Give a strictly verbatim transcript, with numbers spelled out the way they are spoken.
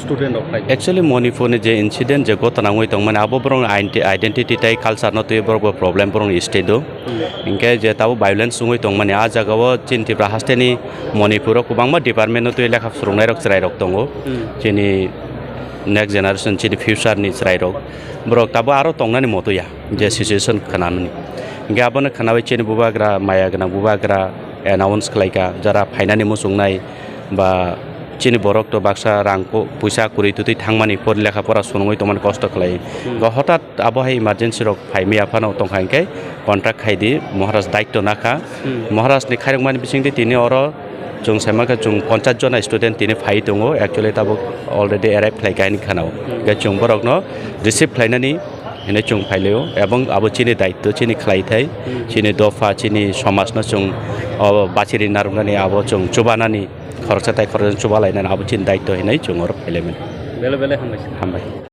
student rok phai. Actually, Manipur ni je incident je gotona wngwi tongmani, abo borok ni identi-, identity tei culture no twi borok bo problem borok ni state o. Hmm. Hinkhe je tabo violence wngwi tongmani, a jaga o chini Tripura haste ni Manipur o kwbangma department no twi lekha phwrwngnai rok chwrai rok tongo. Hmm. Chini next generation, chini future ni chwrai rok, borok tabo aro tongnani moto ya. Je situation khwnamani. Hinkhe abono khwnawi chini bubagra, maya gwnang bubagra announce khlaikha, jara phainani muchungnai ba chini borok to baksa rang ko-, puisa kwrwi twtwi thangmani, por lekha pora sunungwi tongmani kosto khlai. Hmm. Go hotat abo hai emergency rok phaimaya phano tongkha hinkhe contact khaidi, Maharaj daityo nakha. Hmm. Maharaj ni khairokmani bisingtwi tini oro chwng saimankha chwng ponchas jona student tini phai tongo, actually tabuk already arrive khlaikha hinwi khanao. Hmm. Hinkhe chwng borokno receive khlainani hinwi chwng phailaio, ebong abo chini daityo, chini khlaithai, Hmm. chini dopha, chini somajno chwng o bachiri narwknani, abo chwng chubanani, khoroksa tai khoroksa chubalainani abo chini daityo hinwi chwng oro phailaimani. Belai belai hambai. Hambai.